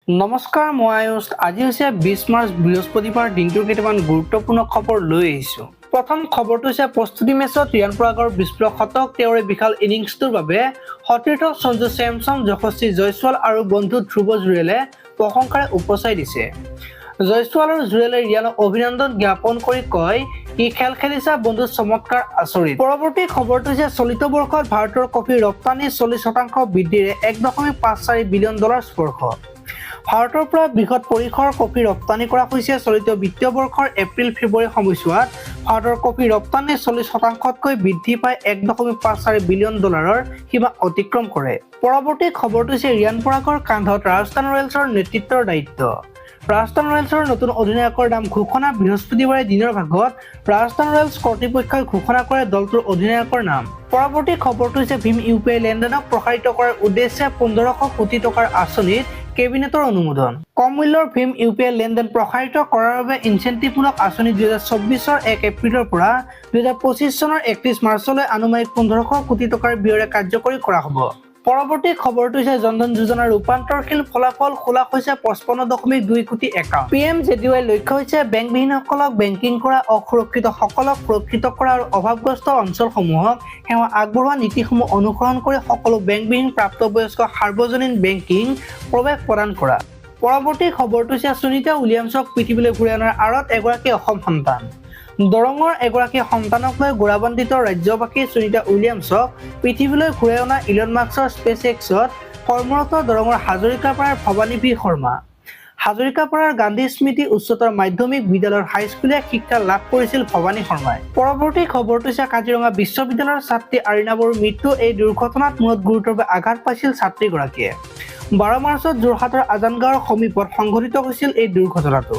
নমস্কাৰ, মই আয়ুষ। আজি হৈছে 20 মাৰ্চ, বৃহস্পতিবাৰ। দিনটোৰ কেইটামান গুৰুত্বপূৰ্ণ খবৰ লৈ আহিছোঁ। প্ৰথম খবৰটো হৈছে প্ৰস্তুতি মেচত ৰিয়ান পৰাগৰ বিস্ফোৰক শতক। তেওঁৰ এই বিশাল ইনিংছটোৰ বাবে সতীৰ্থ সঞ্জু চেমছন, যশস্বী জয়ছোৱাল আৰু বন্ধু ধ্ৰুৱ জুৰেলে প্ৰশংসাৰে উপচাই দিছে। জয়ছোৱাল আৰু জুৰেলে ৰিয়ানক অভিনন্দন জ্ঞাপন কৰি কয়, "কি খেল খেলিছা বন্ধু, চমৎকাৰ, আচৰিত।" পৰৱৰ্তী খবৰটো হৈছে চলিত বৰ্ষত ভাৰতৰ কফি ৰপ্তানি 40% বৃদ্ধিৰে 1.54 বিলিয়ন ডলাৰ স্পৰ্শ। ভাৰতৰ পৰা বৃহৎ পৰিসৰৰ কফি ৰপ্তানি কৰা হৈছে। চলিত বিত্তীয় বৰ্ষৰ এপ্ৰিল ফেব্ৰুৱাৰী সময়ছোৱাত ভাৰতৰ কফি ৰপ্তানি 40 শতাংশতকৈ বৃদ্ধি পাই 1.54 বিলিয়ন ডলাৰৰ সীমা অতিক্ৰম কৰে। পৰৱৰ্তী খবৰটো হৈছে ৰিয়ান পৰাগৰ কান্ধত ৰাজস্থান ৰয়েলছৰ নেতৃত্বৰ দায়িত্ব। ৰাজস্থান ৰয়েলছৰ নতুন অধিনায়কৰ নাম ঘোষণা। বৃহস্পতিবাৰে দিনৰ ভাগত ৰাজস্থান ৰয়েলছ কৰ্তৃপক্ষই ঘোষণা কৰে দলটোৰ অধিনায়কৰ নাম। পৰৱৰ্তী খবৰটো হৈছে ভীম ইউ পি আই লেনদেনক প্ৰসাৰিত কৰাৰ উদ্দেশ্যে 1500 কোটি টকাৰ আঁচনিত কেবিনেটৰ অনুমোদন। কম মূল্যৰ ভীম ইউ পি আই লেনদেন প্ৰসাৰিত কৰাৰ বাবে ইনচেণ্টিভমূলক আঁচনি 2024ৰ 1 এপ্ৰিলৰ পৰা 2025 চনৰ 31 মাৰ্চলৈ আনুমানিক 1500 কোটি টকাৰ ব্যয়েৰে কাৰ্যকৰী কৰা হ'ব। পৰৱৰ্তী খবৰটো হৈছে জনধন যোজনাৰ ৰূপান্তৰশীল ফলাফল, খোলা হৈছে 55.2 কোটি একাউণ্ট। পিএম জেডিৱাইৰ লক্ষ্য হৈছে বেংকবিহীনসকলক বেংকিং কৰা, অসুৰক্ষিতসকলক সুৰক্ষিত কৰা আৰু অভাৱগ্ৰস্ত অঞ্চলসমূহক সেৱা আগবঢ়োৱা নীতিসমূহ অনুসৰণ কৰি সকলো বেংকবিহীন প্ৰাপ্তবয়স্ক সাৰ্বজনীন বেংকিং প্ৰৱেশ প্ৰদান কৰা। পৰৱৰ্তী খবৰটো হৈছে সুনীতা উইলিয়ামছক পৃথিৱীলৈ ঘূৰাই অনাৰ আঁৰত এগৰাকী অসম সন্তান। দৰঙৰ এগৰাকী সন্তানক লৈ গৌৰৱান্বিত ৰাজ্যবাসী। সুনীতা উইলিয়ামছক পৃথিৱীলৈ ঘূৰাই অনা ইলন মাস্কৰ স্পেচ এক্সত কৰ্মৰত দৰঙৰ হাজৰিকাপাৰাৰ ভৱানী ভি শৰ্মা। হাজৰিকাপাৰাৰ গান্ধী স্মৃতি উচ্চতৰ মাধ্যমিক বিদ্যালয়ৰ হাইস্কুলীয়া শিক্ষা লাভ কৰিছিল ভৱানী শৰ্মাই। পৰৱৰ্তী খবৰটো হৈছে কাজিৰঙা বিশ্ববিদ্যালয়ৰ ছাত্ৰী আৰিনা বড়োৰ মৃত্যু। এই দুৰ্ঘটনাত মূৰত গুৰুতৰভাৱে আঘাত পাইছিল ছাত্ৰীগৰাকীয়ে। 12 মাৰ্চত যোৰহাটৰ আজানগাঁৱৰ সমীপত সংঘটিত হৈছিল এই দুৰ্ঘটনাটো।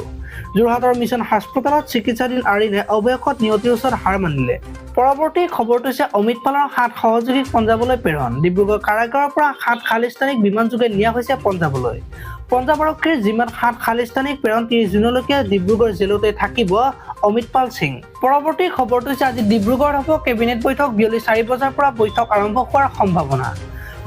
যোৰহাটৰ মিছন হাস্পতালত চিকিৎসাধীন আৰিনে অৱশেষত নিয়তিৰ ওচৰত হাৰ মানিলে। পৰৱৰ্তী খবৰটো হৈছে অমৃতপালৰ সাত সহযোগীক পঞ্জাৱলৈ প্ৰেৰণ। ডিব্ৰুগড় কাৰাগাৰৰ পৰা সাত খালিস্তানীক বিমানযোগে নিয়া হৈছে পঞ্জাৱলৈ। পঞ্জাৱ আৰক্ষীৰ জিম্মাত সাত খালিস্তানীক প্ৰেৰণ। 30 জুনলৈকে ডিব্ৰুগড় জেলতে থাকিব অমৃতপাল সিং। পৰৱৰ্তী খবৰটো হৈছে আজি ডিব্ৰুগড়ত হ'ব কেবিনেট বৈঠক। বিয়লি 4 বজাৰ পৰা বৈঠক আৰম্ভ হোৱাৰ সম্ভাৱনা।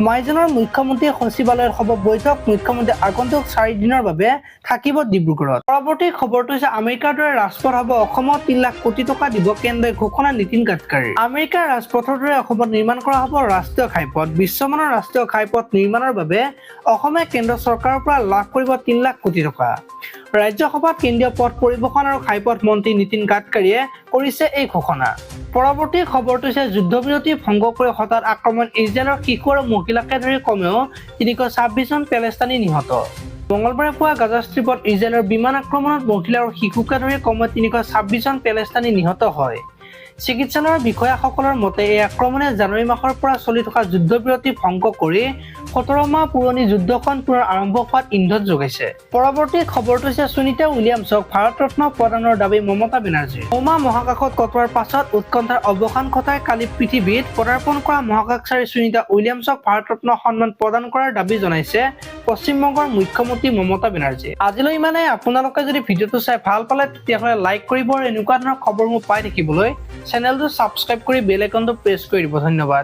মাইজনৰ মুখ্যমন্ত্ৰী সচিবালয়ত হ'ব বৈঠক। মুখ্যমন্ত্ৰী আগন্তুক 4 দিনৰ বাবে থাকিব ডিব্ৰুগড়ত। পৰৱৰ্তী খবৰটো হৈছে আমেৰিকাৰ দৰে ৰাজপথ হ'ব অসমত, 3 লাখ কোটি টকা দিব কেন্দ্ৰই, ঘোষণা নীতিন গাডকাৰীৰ। আমেৰিকাৰ ৰাজপথৰ দৰে অসমত নিৰ্মাণ কৰা হ'ব ৰাষ্ট্ৰীয় ঘাইপথ। বিশ্বমানৰ ৰাষ্ট্ৰীয় ঘাইপথ নিৰ্মাণৰ বাবে অসমে কেন্দ্ৰ চৰকাৰৰ পৰা লাভ কৰিব 3 লাখ কোটি টকা। ৰাজ্যসভাত কেন্দ্ৰীয় পথ পৰিবহণ আৰু ঘাইপথ মন্ত্ৰী নীতিন গাডকাৰীয়ে কৰিছে এই ঘোষণা। পৰৱৰ্তী খবৰটো হৈছে যুদ্ধবিৰতি ভংগ কৰি হঠাৎ আক্ৰমণ ইজৰাইলৰ, শিশু আৰু মহিলাকে ধৰি কমেও 326 জন পেলেষ্টাইনী নিহত। মঙলবাৰে পুৱা গাজা ষ্ট্ৰীপত ইজৰাইলৰ বিমান আক্ৰমণত মহিলা আৰু শিশুকে ধৰি কমেও 326 জন পেলেষ্টাইনী নিহত হয়। চিকিৎসালয়ৰ বিষয়াসকলৰ মতে, এই আক্ৰমণে জানুৱাৰী মাহৰ পৰা চলি থকা যুদ্ধবিৰতি ভংগ কৰি 17 মাহ পুৰণি যুদ্ধখন পুনৰ আৰম্ভ হোৱাত ইন্ধন যোগাইছে। পৰৱৰ্তী খবৰটো হৈছে সুনীতা উইলিয়ামছক ভাৰত ৰত্ন প্ৰদানৰ দাবী মমতা বেনাৰ্জীৰ। নমাহ মহাকাশত কটোৱাৰ পাছত উৎকণ্ঠাৰ অৱসান ঘটাই কালি পৃথিৱীত পদাৰ্পণ কৰা মহাকাশচাৰী সুনীতা উইলিয়ামছক ভাৰত ৰত্ন সন্মান প্ৰদান কৰাৰ দাবী জনাইছে পশ্চিমবংগৰ মুখ্যমন্ত্ৰী মমতা বেনাৰ্জীয়ে। আজিলৈ ইমানে। আপোনালোকে যদি ভিডিঅ'টো চাই ভাল পালে, তেতিয়াহ'লে লাইক কৰিব আৰু এনেকুৱা ধৰণৰ খবৰসমূহ পাই থাকিবলৈ চেনেলটো ছাবস্ক্ৰাইব কৰি বেল আইকনটো প্ৰেছ কৰি দিব। ধন্যবাদ।